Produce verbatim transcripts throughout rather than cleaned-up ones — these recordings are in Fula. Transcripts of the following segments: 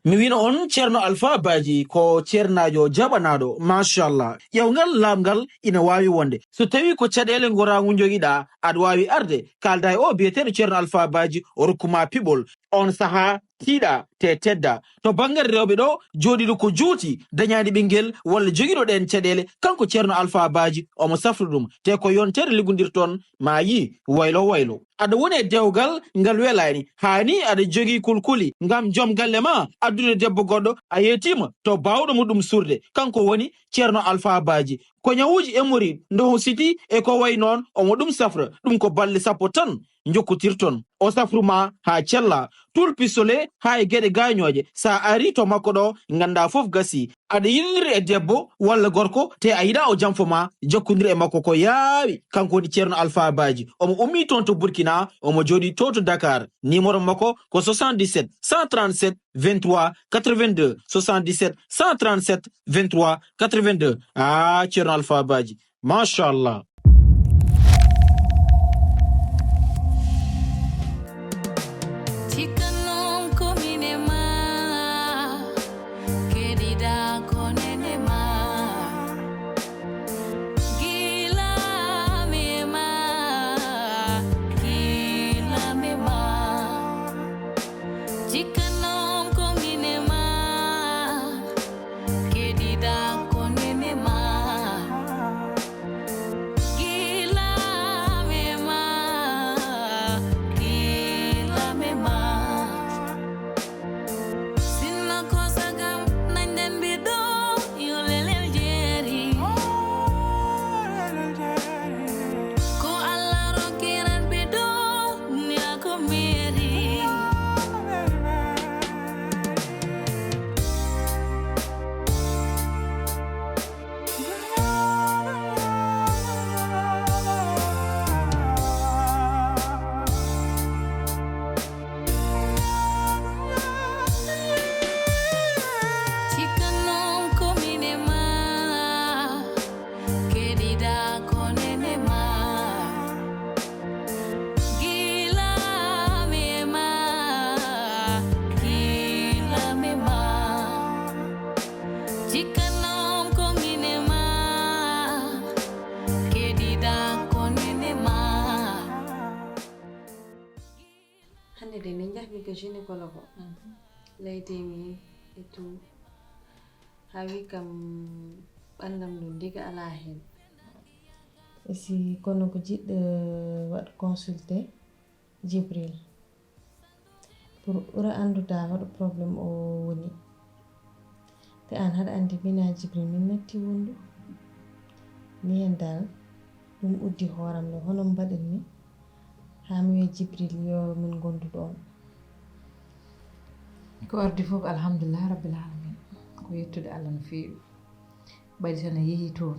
Mi wino on Ceerno Alfaa Baaji ko ceernaajo jaɓanaaɗo, machallah. Ƴeewngal laaɓngal ina waawi wonde. So tawii ko caɗeele ngoraagu njogiɗaa, aɗa waawi arde, kaalda e o biyeteeɗo Ceerno Alfaa Baaji, o rokku ma piɓol. On sahaa, tiiɗa, te tedda. To banngal rewɓe ɗo, jooɗiiɗo ko juuti, dañaani ɓinngel, walla jogiiɗo ɗeen caɗeele, kanko Ceerno Alfaa Baaji, omo safra ɗum. Te ko yontere liggondirton, ma yii, waylo waylo. Aɗa woni e dewgal ngal welaani, haa ni aɗa jogii kulkuli ngam joom galle ma addude debbo goɗɗo, a yeetiima to baawɗo mo ɗum suurde, kanko woni Ceerno Alfaa Baaji. Ko ñawuuji hémorroïde, ndoho siti e ko wayi noon, omo ɗum safra. Ɗum ko balɗe sappo tan njokkotirton. O safru ma haa cella, tul pistolet haa e geɗe gaañooje. So a arii to makko ɗo, nganndaa fof gasii. Aɗa yiɗindiri e debbo walla gorko, te a yiɗaa o janfo ma, jokkondir e makko ko yaawi. Kanko woni Ceerno Alfaa Baaji. Omo ummii toon to Burkina, omo jooɗii to to Dakar. Numéro makko ko soixante-dix-sept cent trente-sept vingt-trois quatre-vingt-deux, soixante-dix-sept cent trente-sept vingt-trois quatre-vingt-deux. Ah, Ceerno Alfaa Baaji, machallah. Cikkannoon ko min e ma, keɗiɗaa ko nene ma. Gila mi e ma, gila mi e ma. Cikkannoon ko min e ma, keɗiɗaa ko nene ma. Gila mi e ma, gila mi e ma. Sinno ko sagam, nañden mbiɗo yo lelel jeeri. Ko Allah rokkiran mbiɗo, ni a ko meeri. Cikkannoon ko min e ma, keɗiɗaa ko nene ma. Gila mi e ma, gila mi e ma. Cikkannoon ko min e ma, keɗiɗaa ko nene ma. Hannde de, nde njahmi ko gynécologue o, laydemi e tout, haa wi kam ɓanndam ɗum ndiga alaa heen. E si kono ko jiɗɗo waɗ consulté Jibril, pour ɓura anndude hoɗo problème o woni. Te aan haɗa anndi, mina Jibril, min natti wondu. Ni heen dal, ɗum uddi hooram ɗo, hono mbaɗen ni haa mi wiya Jibril, yo min ngondu ɗoon. Ko ardi fof ko alhamdulillah rabbil alamin. Ko yettude Allah no feewi. Ɓayde tan a yehi toon,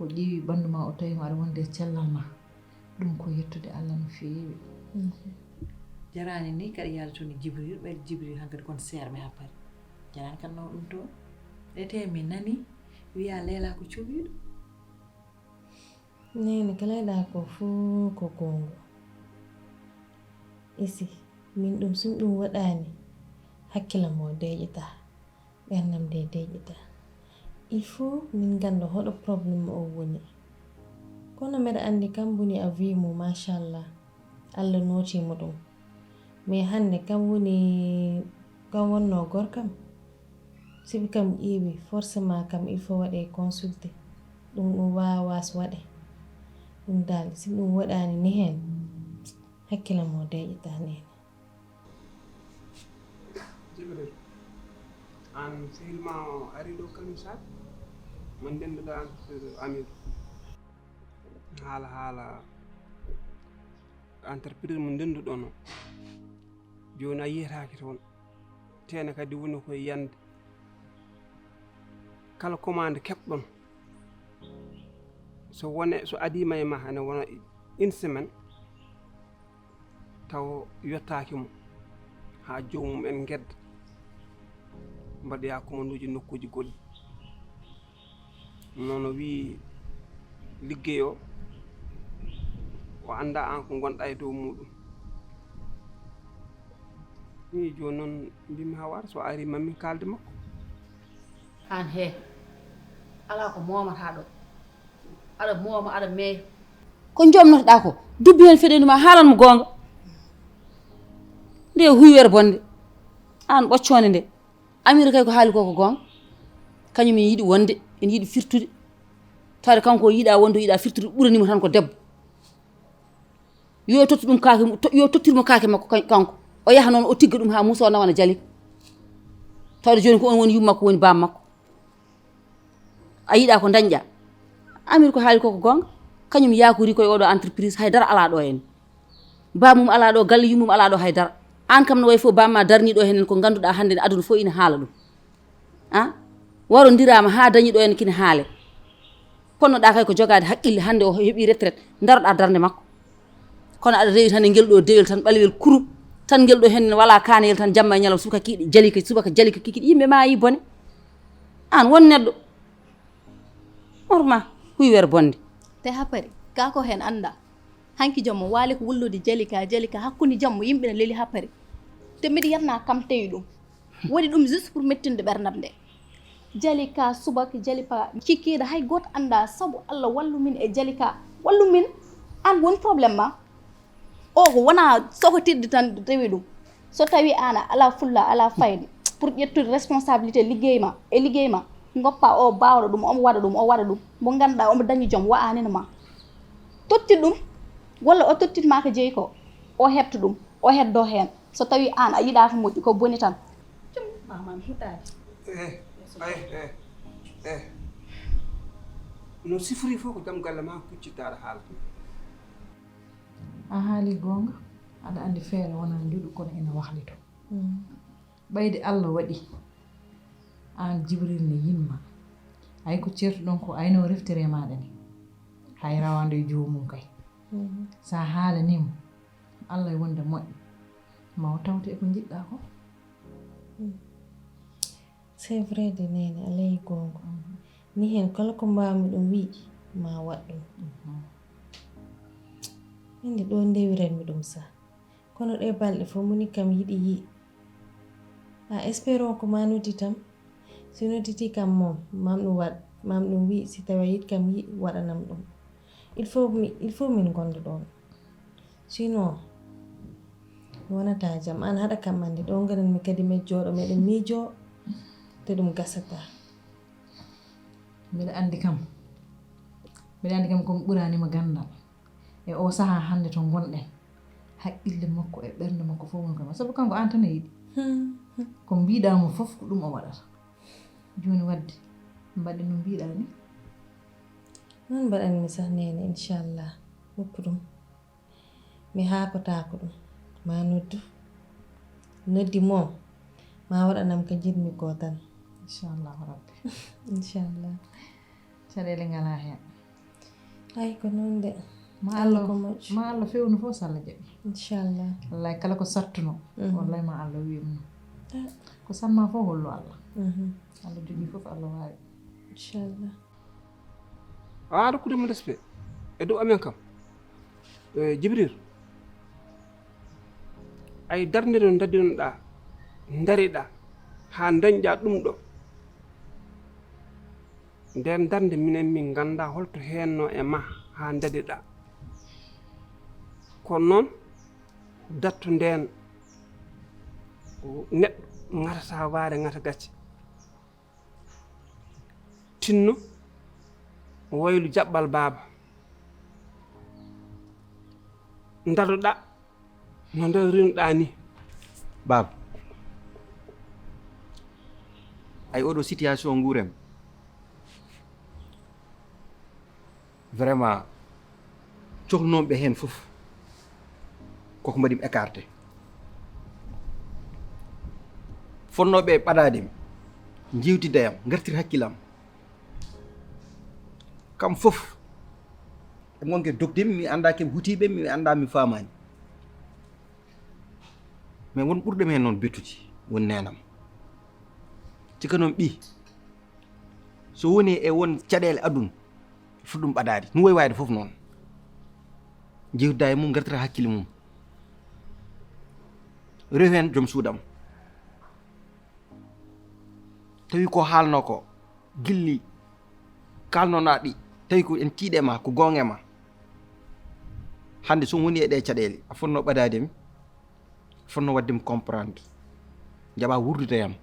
o ƴeewi ɓanndu ma, o tawi ma aɗa wonde e cellal ma. Ɗum ko yettude Allah no feewi. Mhm. Jaraani ni kaɗa yaada toon e Jibril, ɓayde Jibril hankadi kon seerɓe haa paari. Jaraani kan nawa ɗum toon. Ete mi nani, wiya Leela ko cuɓiiɗo. Neene, ko layɗaa ko fof ko goonga. Isi, min ɗum, so ɗum waɗaani, hakkillam o deeƴataa, ɓerndam nde deeƴataa. Il faut min ngannda hoɗo problème o woni. Kono mbeɗa anndi kam woni a wii mo, machallah, Allah nootii mo ɗum. Mais hannde kam woni, kam wonnoo gorkam. Sibu kam ƴeewi, forcément kam il faut waɗe consulté. Ɗum, ɗum waawaas waɗe. Ɗum dal, si ɗum waɗaani ni heen, hakkillam o deeƴataa neene. Jibril, aan sehil ma o ari ɗo Kalimu Sar? Mo ndennduɗaa entreprise Amir. Haala, haala entreprise mo ndennduɗon o. Jooni a yiyetaake toon. Teene kadi woni koye yande. Kala commande keɓɗon, so wone, so adiima e ma, ene wona une semaine, taw yottaaki mo, haa joomum en ngedda, mbaɗoya commanduuji nokkuuji goɗɗi. Noon o wii, liggey o, o anndaa aan ko ngonɗaa e dow muuɗum. Ni jooni noon mbimi haa wara so ari mammi kaalde makko. Aan hee, alaa ko moomataa ɗo. Aɗa mooma, aɗa meeya. Ko jomnotoɗaa ko? Dubbi heen feɗendu ma, haalan mo goonga. Nde huywere bonde. Aan ɓoccoonde nde. Amir kay ko haali ko ko goonga. Kañum ene yiɗi wonde, ene yiɗi firtude. Tawde kanko o yiɗaa wonde, o yiɗaa firtude, ɓurani mo tan ko debbo. Yo tottu ɗum kaake, yo tottir mo kaake makko kanko. O yaha noon o tigga ɗum haa muusa o nawana Jalika. Tawde jooni ko on woni yumma makko, woni baaba makko. A yiɗaa ko dañƴaa. Amir ko haali ko ko goonga. Kañum yaakori koye oɗo entreprise, hay dara alaa ɗo heen. Baaba mum alaa ɗo, galle yummum alaa ɗo hay dara. Aan kam no wayi fof baaba ma darni ɗo heen ko ngannduɗaa hannde ne aduna fof ina haala ɗum. A warondirama haa dañi ɗo heen kine haale. Ponnoɗaa kay ko jogaade haqqille, hannde o heɓi retraite, ndaroɗaa darnde makko. Kono aɗa rewi tan e ngel ɗo dewel tan ɓalewel kurum tan, ngel ɗo heen wala kaaneyel tan, jamma e ñalawma, subaka kiiɗe Jalika, subaka Jalika kikiɗe, yimɓe maayi bone. Aan won neɗɗo. Horma huywere bonde. Te hapari ka ko heen annda. Hanki jamma waali ko wullude Jalika, Jalika hakkunde jamma yimɓe ne leli hapari. Te mbiɗa yetna kam tawi ɗum. Waɗi ɗum juste pour mettinde ɓernam nde. Jalika subaka, Jalika kikiiɗe, hay gooto annda. Sabu Allah wallu min e Jalika. Wallu min. Aan won problème ma. O ko wona sokotirde tan rewi ɗum. So tawi aan a alaa fulla, alaa fayda pour ƴettude responsabilité liggey ma e liggey ma, ngoppa o baawɗo ɗum, omo waɗa ɗum, o waɗa ɗum, mo ngannduɗaa omo dañi joom, wa'anino ma. Tottit ɗum, walla o tottit ma ko jeyi ko, o heɓta ɗum, o heddo heen. So tawi aan a yiɗaa ko moƴƴi, ko boni tan. Jom ma man huɗaade. Eh, ay, eh, eh. No sifori fof ko jam galle ma kuccittaɗo haalata. A haali goonga, aɗa anndi feere wonaa njuɗu kono ina wahlito. Ɓayde Allah waɗi aan Jibril ne yinma, hay ko ceertuɗon ko ayno reftere maɗa ni, hay rawande e joomum kay. Sa haalanimo Allah e wonde moƴƴo, ma o tawte e ko njiɗɗa ko. C'est vrai de, neene, a leyi goonga. Ni heen kala ko mbaawmi ɗum wi'i, ma waɗ ɗum. Min de ɗo ndewiranmi ɗum sa. Kono ɗe balɗe fof moni kam yiɗi yi. A espérons ko ma nodditam. Si nodditi kam moom, mam ɗum waɗ, mam ɗum wi'i si tawi a yiɗi kam yi, waɗanam ɗum. Il faut mi, il faut min ngonda ɗoon. Sinon, mi wonata jam. Aan haɗa kam anndi, ɗo ngonanmi kadi mi jooɗo, meɗen miijoo, te ɗum gasataa. Mbeɗa anndi kam, mbeɗa anndi kam ko mi ɓuraanima ganndal. E oo sahaa hannde to ngonɗen, haqqille makko e ɓernde makko fof woni koye ma. Sabu kanko aan tan a yiɗi. Ko mbiɗaa mo fof ko ɗum o waɗata. Jooni waɗde, mbaɗen no mbiɗaa ni. Noon mbaɗanmi sah, neene, inchallah. Nokku ɗum. Mi haakotaako ɗum. Ma noddu. Noddi moom. Ma waɗanam ko njiɗmi ko tan. Inchallahu rabbi. Inchallah. Caɗeele ngalaa heen. Ay, ko noon de. Ma Allah, ma Allah fewnu fof so Allah jaɓi. Inchallah. Wallahi kala ko sattuno. Wallahi ma Allah wiyumno. Ko satma fof hollu Allah. Allah jogii fof, Allah waawi. Inchallah. A waɗa rokkude mo respect e dow amen kam. Eh, Jibril, ay darnde ɗo daddinoɗa, dariɗa haa dañɗa ɗum ɗo. Nden darnde minen min ngannda holto heenno e ma haa dariɗa. Kono noon dattu nden neɗɗo ŋatata waare ŋata gacce. Tinno waylu jaɓɓal baaba. Daroɗa no darorinɗa ni. Baaba, ay oɗo situation nguuren vraiment, cohlunooɓe heen fof koko mbaɗi mi écarté. Fotnooɓe ɓadaade mi, njiwtidde yam, ngartir hakkilam. Kam fof e ngonke dogde mi, mi annda ke mi hutiiɓe, mi annda mi faamaani. Mais won ɓurɗo mi heen noon bettude, woni neenam. Cikka noon ɓii, so woni e won caɗeele aduna, foti ɗum ɓadaade. No woy waayde fof noon. Jewtida e mum, ngartira hakkille mum. Rew heen joom suudam. Tawi ko haalnoo ko, gilli kaalnoɗaa ɗi, tawi ko en tiiɗe ma, ko goonga e ma. Hannde so woni e ɗee caɗeele, a fotnoo ɓadaade mi, a fotnoo waɗde mi comprendre. Njaɓaa wurdude yam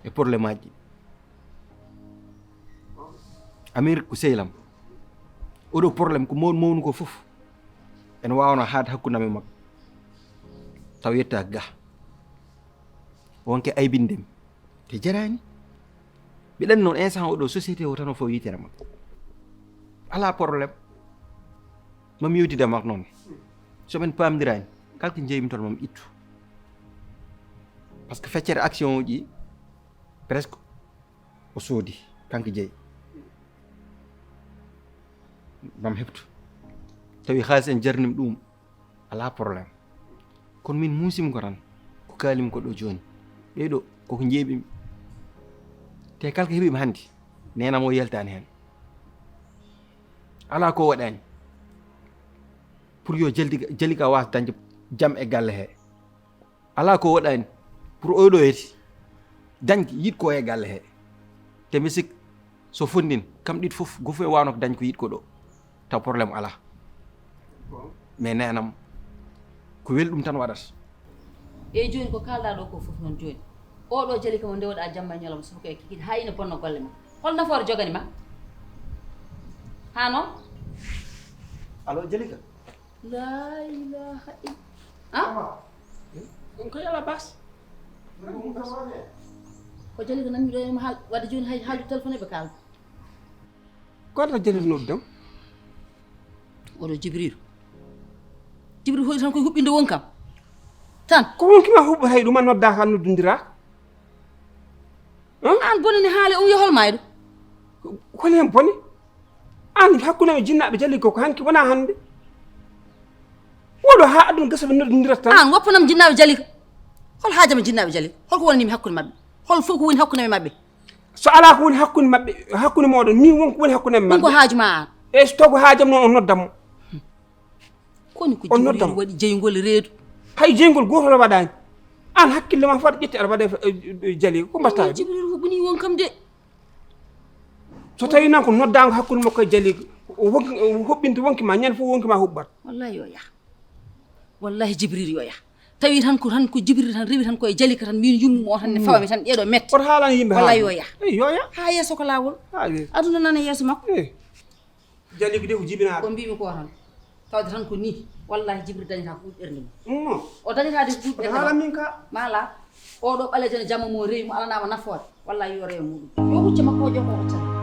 e problème aji ɗi. Amérique ko sehil am. Oɗo problème ko mawnu mawnu ko fof. Ene waawno haade hakkunde am e makko. Taw yetta ga. Wonke aybinde mi. Te jaraani. Mbiɗa anndi noon instant oɗo société o tan o fof yitere makko. Alaa problème. Mami yewtida makko noon. So men paamdiraani, kala ko njeymi toon mami ittu. Parce que feccere action uji presque o soodi, kanko jeyi. Mam heɓtu. Tawi haalis en jarnima ɗum, alaa problème. Kono min muusimi ko tan, ko kaalimi ko ɗo jooni. Ɓeeɗo, koko njeeɓimi. Te kala ko heɓimi hannde, neenam o yaltaani heen. Alaa ko waɗaani. Pour yo Jalika, Jalika waas dañde jam e galle he. Alaa ko waɗaani pour oɗo heti dañde yiɗ ko e galle he. Te misik so fonndin kam ɗiɗi fof, go fof e waawno ko dañ ko yiɗ ko ɗo. Taw problème alaa. Mais neenam ko welɗum tan waɗata. Eyi, jooni ko kaalɗaa ɗo ko fof noon jooni. Oɗo Jalika mo ndewɗaa jamma e ñalawma subaka e kikiiɗe haa ina bonno golle ma. Hol nafoore jogani ma? Haa noon? Allo, Jalika? La ilaha illa. Ah? Ɗum ko yala bas. Ko Jalika nanmi ɗo ema haal, wadde jooni hay haaldu téléphone ɓe kaalda. Ko adda Jalika noddam? Oɗo Jibril. Jibril hoy tan koye huɓɓinde won kam. Tan. Ko wonki ma huɓɓata e ɗum a noddaaka a noddondiraa? An bone ne haale um yo hol mayɗo? Holi hen bone? An hakkunde e jinnaaɓe Jalika ko hanki wona hannde. Woɗo haa aduna gasa ɓe noddondirata tan. An woppanam jinnaaɓe Jalika. Hol haajama jinnaaɓe Jalika? Hol ko wonanimi hakkunde maɓɓe? Hol fof ko woni hakkunde e maɓɓe? So alaa ko woni hakkunde maɓɓe, hakkunde mooɗon, min won ko woni hakkunde e maɓɓe. Ɗum ko haaju ma an. E so taw ko haajam noon o noddam mo. Koni ko Jibril waɗi jeyngol reedu. Hay jeyngol gootol o waɗaani. An hakkille ma fof aɗa ƴetti aɗa waɗa e Jalika ko mbaɗtaa? Jibril huɓɓini won kam de. So tawi noon ko noddaango hakkunde makko e Jalika, o wonki, o huɓɓinta wonki ma, ñande fof wonki ma huɓɓat. Wallahi yo yah. Wallahi Jibril yo yah. Tawi tan ko, tan ko Jibril tan rewi tan ko e Jalika tan, min yummum o tan ne fawami tan ɗeɗo mette. Oto haalano yimɓe. Wallahi yo yah. Eyi, yo yah. Haa yeeso ko laawol. Haa yeeso. Aduna nana yeeso makko. Eyi. Jalika de ko jibinaaɗo. Ko mbimi ko tan. Tawde tan ko ni. Wallahi Jibril dañata ko ɓurɗo ɓernde mum. O dañata de ko ɓurɗo ɓernde mum. Haala min ka. Mala. Oɗo ɓaleejo ne jamma mo rewi mo alanaama nafoore. Wallahi yo rewe muɗum. Yo hucce makko o jokko huccam.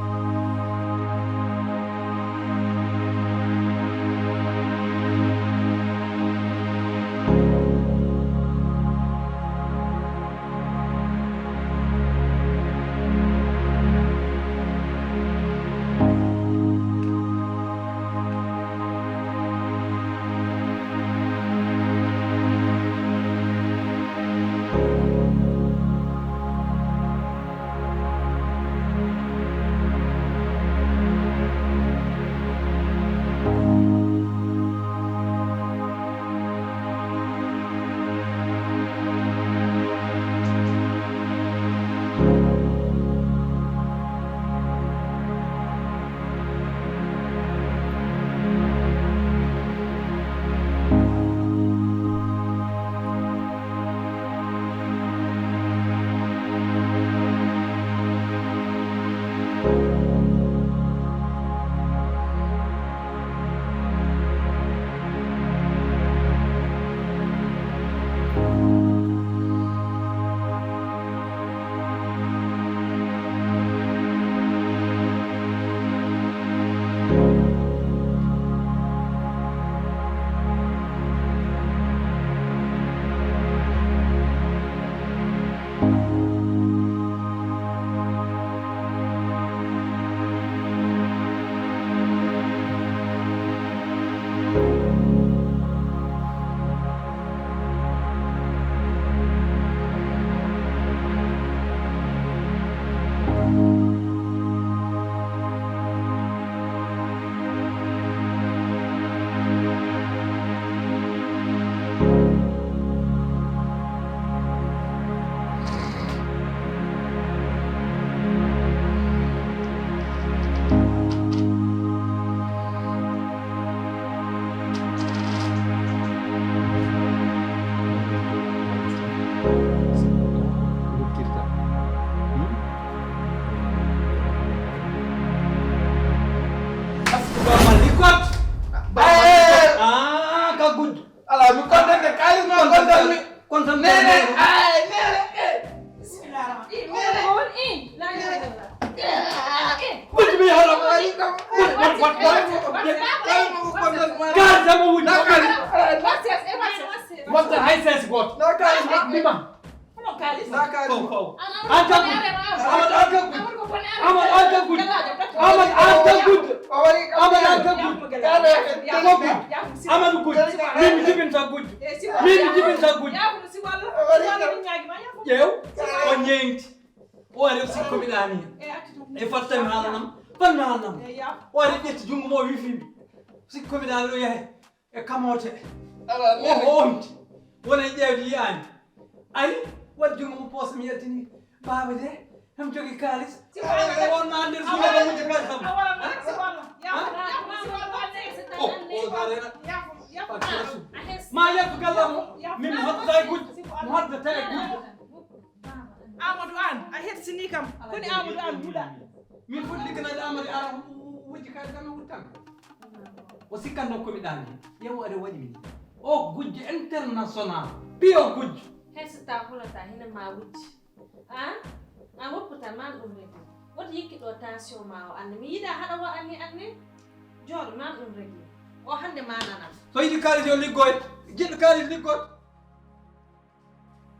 Wujji mi haram. Kaalis sama wujji. Wasta hay ses goto. Bima. Fow, fow. An tan gujjo. Amadou an tan gujjo. Amadou an tan gujjo. Amadou an tan gujjo. Amadou an tan gujjo. Amadou gujjo. Min mi jibinta gujjo. Min mi jibinta gujjo. Ƴeew. O ñeeŋti. O ari o sikko mi ɗaani. E fattami haalanam. Fanmi haalanam. O ari ƴetti junngo mo o wifi mi. Sikko mi ɗaani o yahi. E kamoote. O omti. Wona e ƴeewde yiyaani. Ari waɗi junngo mo poosam yaltini. Baaba de, hemi jogi kaalis. On ma nder suudu ko wujji kaalis am. O o darena. Fatima su. Ma yaltu gallam o. Min mi hoddata e gujjo. Mi hoddata e gujjo. Amadou Anne, a hersini kam. Koni Amadou Anne huɗa? Min foti ligganaade Amadou Anne wujji kaalis am e wuttan. O sikkanno ko mi ɗaani. Yew are waɗi min. O gujjo international. Piyo gujjo. Hesata hulata hina ma wujji. An a wopputa man ɗum redi. Woto yikki ɗo tension ma o anne. Mi yiɗa haɗa wa anni anne. Jooɗo man ɗum redi. O hannde ma nanam. So yiɗi kaalis yo liggoy. Jiɗɗo kaalis liggoy.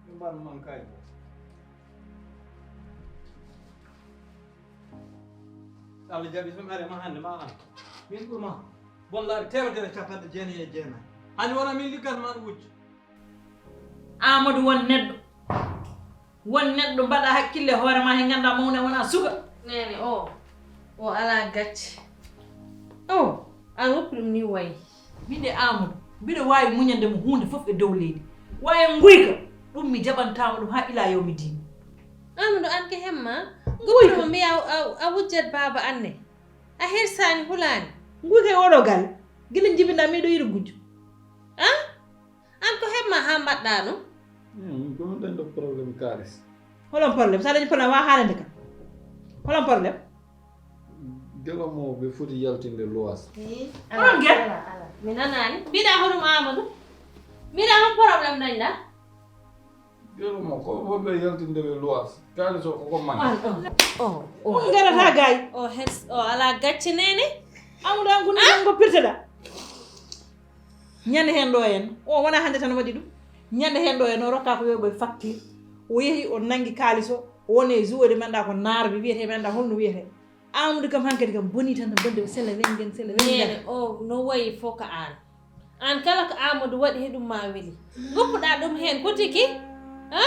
Ɓe mbaɗa noon kay. So Allah jaɓi, so mi ari ma hannde ma an. Min ɓurma. Bollaaɓe teemedere capanɗe jeenayi e jeenayi. Hani wona min liggat ma ɗum wujjo. Amadou won neɗɗo. Won neɗɗo mbaɗa hakkille hoore ma he ngannda mawne wona suka. Neene o. O alaa gacce. O. An woppi ɗum ni wayi. Min de Amadou, mbiɗo waawi muñande mo huunde fof e dow leydi. Waaye nguyka, ɗum mi jaɓantaama ɗum haa ilaa yawmi diin. Amadou, an ke hemma? Nguyka. Goppuɗo mo mbiya a, a, a wujjat baaba anne. A hersaani hulaani. Nguyka e oɗo galle. Gila jibinɗa miɗo yiɗi gujjo. An? An ko hemma haa mbaɗɗa ɗum? Min, ko min dañɗo problème kaalis. Holon problème? Sa dañi problème, wa haalande kam. Holon problème? Gelo mo ɓe foti yaltinde luwaas. Ii, Onon gel? Ala, ala. Mi nanaani. Mbiɗa hoɗum Amadou? Mbiɗa hon problème dañɗa? Gelo mo ko ɓurɓe yaltinde ɓe luwaas. Kaalis o koko man. An, o, o, o. Ɗum garata gay. O hers, o ala gacce neene. Amadou an guni tan goppirteɗa. Ñande heen ɗo en, o wona hannde tan waɗi ɗum. Ñande heen ɗo en, o rokka ko yoɓoy facture. O yehi, o nanngi kaalis o, o woni e joueur men ɗa ko naar, mi wiyete men ɗa holno wiyete. Amadou kam hankadi kam boni tan no bonde o sele wengen, sele wengen. Neene, o no wayi fof ko aan. Aan kala ko Amadou waɗi he ɗum ma weli. Goppuɗa ɗum heen ko tigi? Ha?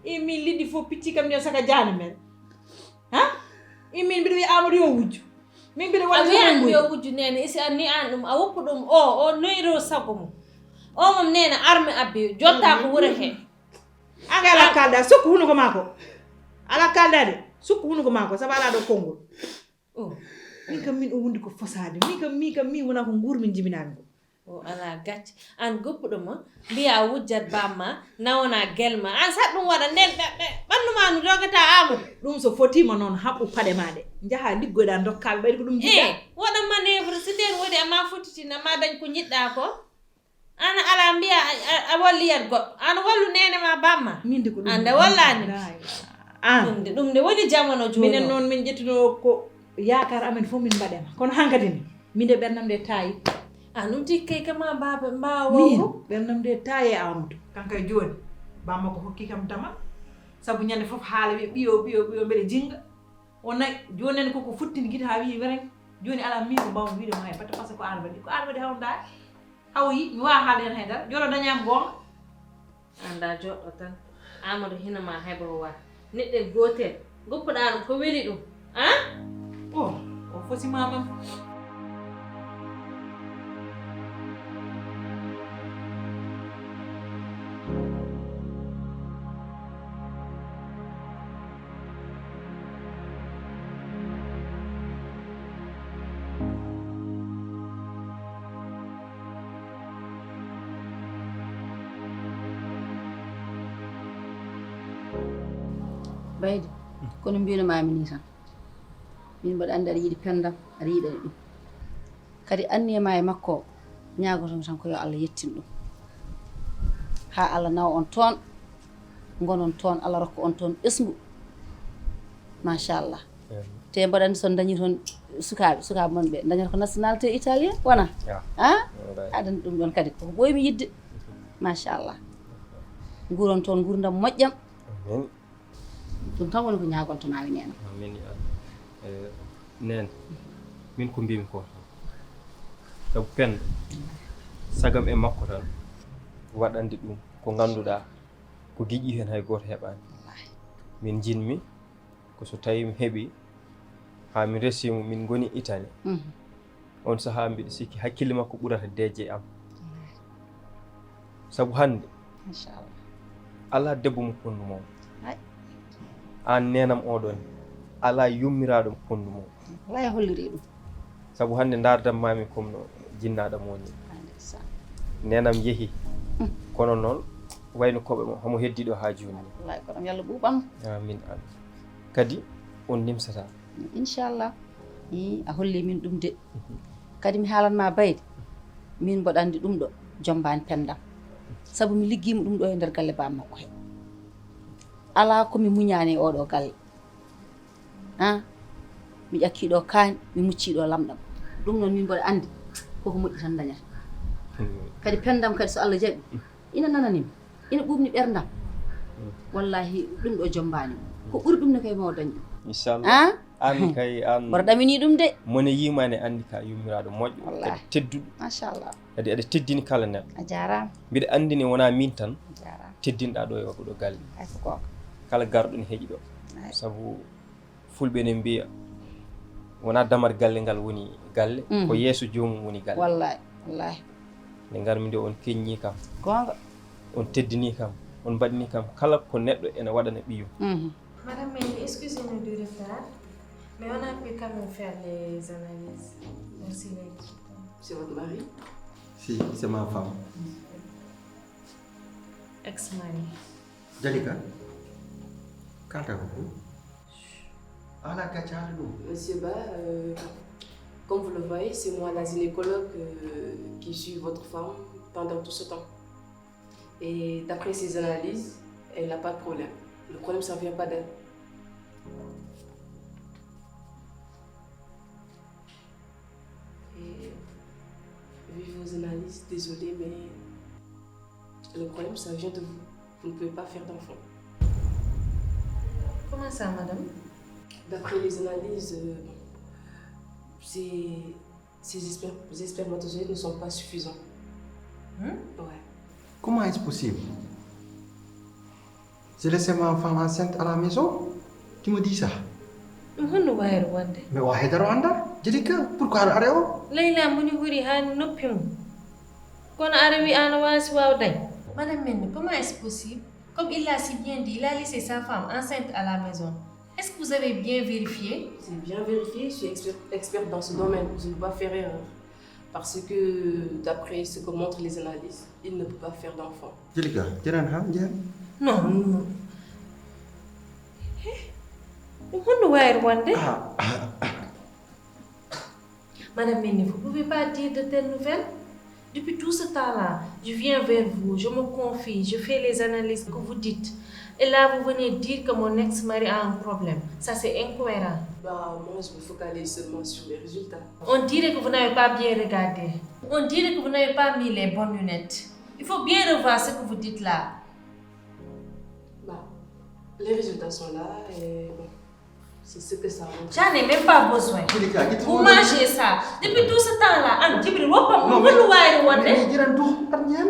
E min liɗɗi fof picci kam yo saka jaane men. Ha? E min mbiɗo wiya Amadou yo wujju. Min mbiɗo A waɗa wiyan ɗum yo wujju neene, isi anni aan ɗum, a woppu ɗum o, o noyro sago mum. O mum neene arme abbi, jotta ko wure he. An kay ala kalda, sukku hunuko maako. Ala kalda de, sukku hunuko maako, sabu ala ɗo konngol. O. Min kam min o wondi ko fosaade. Min kam, min kam, min wona ko nguur min jibinaami ko. O ala gacce. An goppuɗo ma, mbiya wujjat bamma, nawna gelma. An saɗ ɗum waɗa nden, ɓe, ɓe, ɓanndu ma no dogata Amadou. Ɗum so fotiima noon, haɓɓu paɗe ma ɗe. Njaha liggoyɗa, ndokkaɓe, ɓayri ko ɗum jiɗɗa. Eh, waɗa manœuvre, si nden woni ama fotitina, ma dañ ko jiɗɗa ko. An ala mbiya a, a, a walliyat goɗɗo. An wallu neene ma bamma. Min de ko ɗum Ande wallani. An. Ɗum de, ɗum de woni jamano jooni. Minen noon min ƴettuno ko yaakaar amen fof min mbaɗema. Kono hankadi ne, min de ɓernam de taayi. An ɗum tikkay kama baaba mbaawa Min wawru. Ɓernam de taayi e Amadou. Kanko e jooni, bamma ko hokki kam damal. Sabu ñande fof haala wiya ɓiyo, ɓiyo, ɓiyo mbeɗa jinga. O nayi, jooni nani koko futtini gite haa wiyi wereng. Jooni ala min ko mbawmi wiide mo hay batte par ce que ko an waɗi. Ko an waɗi hawndaade. Haw yi, mi wawa haalde heen haydara. Joɗo dañaama goonga. Annda joɗɗo tan. Amadou hina ma hayba o wa. Neɗɗel gootel. Goppuɗa ɗum ko weli ɗum. Ah? O, o fosima mam. Baydi, kono mbino mami ni tan. Min mbaɗa andi aɗa yiɗi pendam, aɗa yiɗa ɗum. Kadi anniya ma e makko o, ñaagotomi tan ko yo Allah yettin ɗum. Ha Allah nawa on toon. Ngonon toon, Allah rokka on toon ɓesngu. Machallah. Te mboɗo anndi so on dañi toon sukaaɓe, sukaaɓe mon ɓe dañata ko nationalité italien, wona? A? Aɗa anndi ɗum ɗoon kadi ko ɓooymi yiɗde. Machallah. Nguuron toon nguurndam moƴƴam. Ɗum tan woni ko ñaagolto maa mi neena. Amin ya Allah. Eh, neen, min ko mbimi ko tan. Sabu Penda, sagam e makko tan, waɗande ɗum ko ngannduɗaa ko giƴi heen hay gooto heɓaani. Min njiɗmi ko so tawi mi heɓi haa min resi mo, min ngoni Italie. On sahaa mbiɗo sikki hakkille makko ɓurata deeƴe am. Sabu hannde, machallah, alaa debbo mo fonndu mo. Aan neenam oɗon, alaa yummiraaɗo mo fonndu mo. Wallay a holliri ɗum. Sabu hannde ndaardam maami comme no jinnaaɗo mo ni. Neenam yehi. Kono noon wayno koɓe mo, hamo heddi ɗo haa jooni. Wallay ko ɗum yalla ɓuuɓam. Amin, amin. Kadi on nimsataa. Inchallah. Ii, a holli min ɗum de. Kadi mi haalan ma bayde. Min mboɗo anndi ɗum ɗo jombaani Pendam. Sabu mi liggiima ɗum ɗo e nder galle baam makko he. Alaa ko mi muñaani e oɗo galle. A? Mi ƴakkii ɗo kaañ, mi muccii ɗo lamɗam. Ɗum noon min mboɗo anndi koko moƴƴi tan dañata. Kadi Pendam kadi so Allah jaɓi, ina nanani mi, ina ɓuuɓni ɓerdam. Wallahi ɗum ɗo jombaani. Ko ɓuri ɗum ne kay mo dañ ɗum. Inchallah. A? An kay an. Mboɗo ɗamini ɗum de. Mone yimaani anndi ka yummiraaɗo moƴƴo, kadi tedduɗo. Machallah. Kadi aɗa teddini kala neɗɗo. A jaaraama. Mbiɗa anndi ne wonaa min tan. A jaaraama. Teddinɗaa ɗo e oɗo galle. Hay ko goonga. Kala garɗo ne heƴi ɗo. Sabu fulɓe ne mbiya wonaa damar galle ngal woni galle, ko yeeso joomum woni galle. Wallahi, wallahi. Nde ngarmi nde on keññi kam. Goonga. On teddini kam, on mbaɗini kam kala ko neɗɗo ene waɗana ɓiyum. Madame Mendy, excusez-nous du retard, mais on a pu quand même faire les analyses. Merci. C'est votre mari? Si, c'est ma femme. Ex-mari. Jalika, kalta ko ɗum? Ala ka caali ɗum. Monsieur Ba, euh, comme vous le voyez, c'est moi la gynécologue, euh, qui suit votre femme pendant tout ce temps. Et d'après ses analyses, elle n'a pas de problème. Le problème, ça vient pas d'elle. Et vu vos analyses, désolée, mais le problème, ça vient de vous. Vous ne pouvez pas faire d'enfant. Comment ça, madame? D'après les analyses, euh, bon, c'est Ces sper-, ces spermatozoïdes ne sont pas suffisants. Hmm? Ouais. Comment est-ce possible? J'ai laissé ma femme enceinte à la maison. Tu me dis ça? Ɗum honno waawiri wonde? Mais wa hedaro anda. Jalika, pourquoi aɗa are o? Layla moni hori haa noppi mum. Kono aɗa wi ana waasi waaw dañ. Madame Mendy, comment est-ce possible? Comme il l'a si bien dit, il a laissé sa femme enceinte à la maison. Est-ce que vous avez bien vérifié? J'ai bien vérifié, je suis expert, experte dans ce domaine. Je ne peux pas faire erreur. Parce que, d'après ce que montrent les analyses, il ne peut pas faire d'enfant. Jalika, jaran ha, jaran. Non, non. Eh, ɗum honno waawiri wonde? Ah, ah, ah. Madame Mendy, vous ne pouvez pas dire de telles nouvelles. Depuis tout ce temps-là, je viens vers vous, je me confie, je fais les analyses que vous dites. Et là, vous venez dire que mon ex-mari a un problème. Ça, c'est incohérent. Bah, moi, je me focalise seulement sur les résultats. On dirait que vous n'avez pas bien regardé. On dirait que vous n'avez pas mis les bonnes lunettes. Il faut bien revoir ce que vous dites là. Bah, les résultats sont là et bon. C'est ce que ça montre. J'en ai même pas besoin. Vous mangez ça. Depuis tout ce temps-là, an Jibril, woppam ɗum, honno waawiri wonde?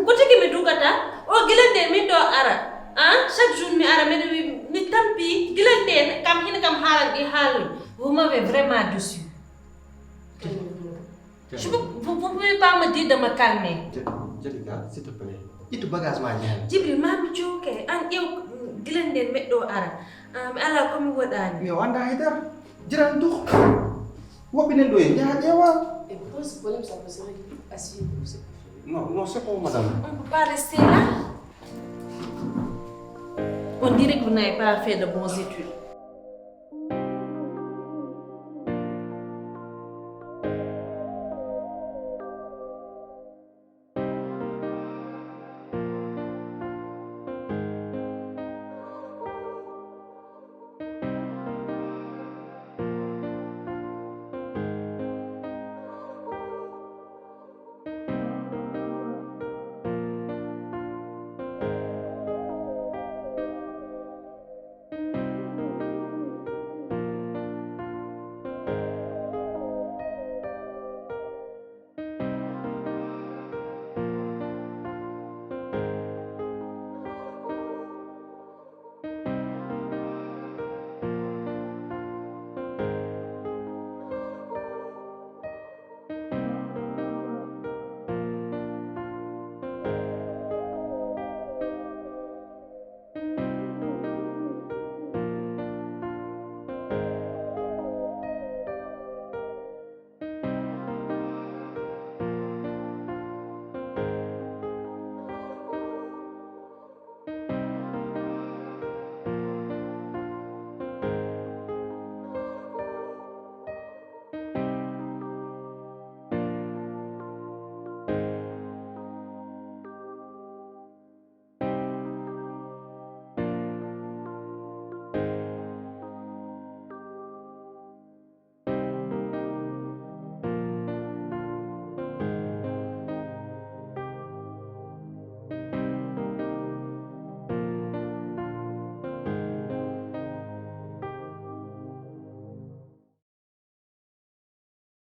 Ko tigi mi dugata. O gila nde min ɗo ara. An, chaque jour mi ara, miɗo wi, mi tampi. Gila nde kam, hino kam haalan ɗi haalol. Vous m'avez vraiment déçu. Je peux, vous, vous pouvez pas me dire de me calmer. Jalika, s'il te plaît. Ittu bagage ma ñaami. Jibril, ma mi jooke. An ƴeew gila nden meɗɗo ara. Ah, mi ala ko mi waɗani. Mi o anda haydara. Jiran duk. Woɓɓe nen ɗo e njaha ƴeewa. Et pourtant, ce problème, ça peut se régler. Asseyez-vous, c'est pas fini. Non, non, c'est bon, madame. On peut pas rester là. On dirait que vous n'avez pas fait de bonnes études.